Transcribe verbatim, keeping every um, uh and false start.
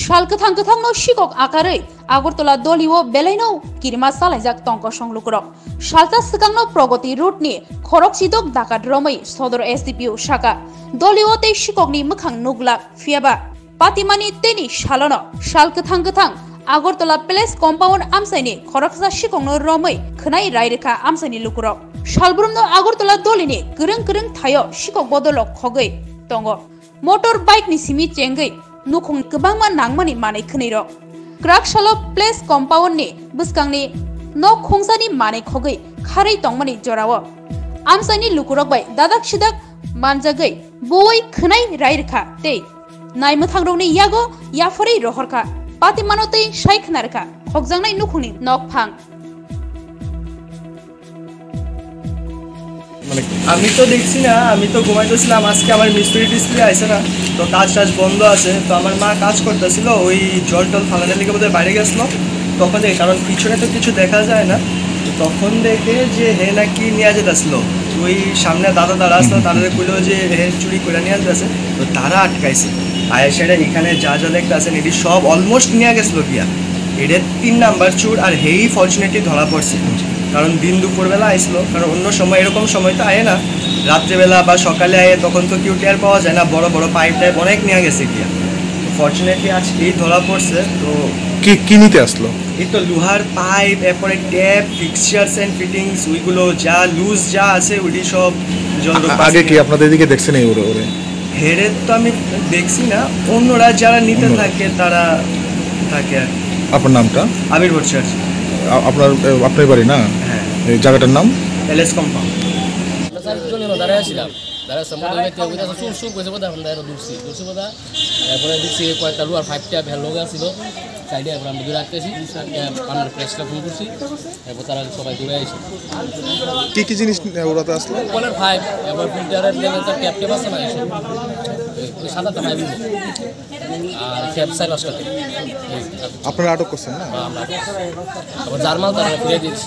Sal kwthang kwthangno sikok akarwi Agartala dolio belaino kirima salaijak tongkosong lukurok. Salsa swkangno Pragati Road ni khorok chidok dakat romwi Sodor S D P O saka. Dolio tei sikokni mwkhang nuglak, phiyaba patimani teni salono sal kwthang kwthang Agartala Palace compound amchaini khoroksa sikokno romwi khwnai rai rwkha amchaini lukurok. Salbrumno Agartala dolini kwrwng kwrwng thaio sikok bodolo khogwi tongo. Motor bike ni simi chengwi nukhung kwbangma nangmani manwi khwnwi rok. Kwrak salo Palace compound ni bwskangni nok khungsani manwi khogwi kharwi tongmani jorao amchaini lukurok bai dadak sidak manjagwi buwi khwnai rai rwkha tei naimwthangrokni yago yapharwi rohorkha, patimano tei sai khna rwkha khokjaknai nukhungni nokphang. মানে আমি তো দেখছি না, আমি তো ঘুমাইতেছিলাম। আজকে আমার মিস্ত্রি টিস্ত্রি আইছে না, তো কাজ টাজ বন্ধ আছে। তো আমার মা কাজ করতেছিল, ওই জল টল ফালানোর লিগে বোধহয় বাইরে গেছিল। তখন দেখে, কারণ পিছনে তো কিছু দেখা যায় না, তো তখন দেখে যে হে নাকি নিয়ে যেতেছিল। ওই সামনে দাদা দাঁড়া আসলো, তারা কইলো যে হে চুরি করে নিয়ে যেতেছে। তো তারা আটকাইছে। আয়েশারা এখানে যা যা দেখতে আছেন, এটি সব অলমোস্ট নিয়ে গেছিল গিয়া। এটা তিন নাম্বার চুর, আর হেই ফর্চুনেটলি ধরা পড়ছে, কারণ দিন দুপুরবেলা আইসলো, কারণ অন্য সময় এরকম সময় তো আয় না, রাত্রেবেলা বা সকালে আয়, তখন তো কেউ টের পাওয়া যায় না। বড় বড় পাইপ টাইপ অনেক নিয়ে গেছে গিয়া। ফর্চুনেটলি আজ এই ধরা পড়ছে। তো কি কি নিতে আসলো? এই তো লোহার পাইপ, এরপরে ট্যাপ, ফিক্সচার্স এন্ড ফিটিংস, ওইগুলো যা লুজ যা আছে ওইটি সব জল আ- আগে কি আপনাদের এদিকে দেখছেন এই ওরে ওরে? হেরে তো আমি দেখছি না, অন্যরা যারা নিতে অন্যরা। থাকে তারা থাকে আর কি। আপনার নামটা? আবির ভট্টাচার্য। আ- আপনার এ, আপনার বাড়ি না? হ্যাঁ। এই জায়গাটার নাম? Palace compound. আমরা চারজন এনে দাঁড়ায় আছিলাম। দাঁড়ায় আসলাম, মোটামুটি ওই কাছে চুর, চুর করেছে বোধহয়, আমরা এরা দৌড়ছি। দৌড়ছি বোধহয়। এরপরে দেখছি কয়েকটা লোহার পাইপ টাইপ হ্যাঁ লগে আসছিল। সাইডে এরপর আমরা দূরে আটকেছি। এ, আমরা প্রেসটা ফোন করছি। এরপর তারা সবাই দূরে আইছে। কি কি জিনিস নিয়ে ওরা তো আসলো? কলের পাইপ, এবার ফিল্টারের লেভেল তার ট্যাপ ট্যাপ আছে না, এসব। ওই সাত আটটা পাইপ নিয়ে। আর ট্যাপ সাইড নষ্ট করে। আপনারা আটক করছেন না? হ্যাঁ, আমরা আটক করছি। আবার জার্মাল তারা ফিরে দিয়েছে।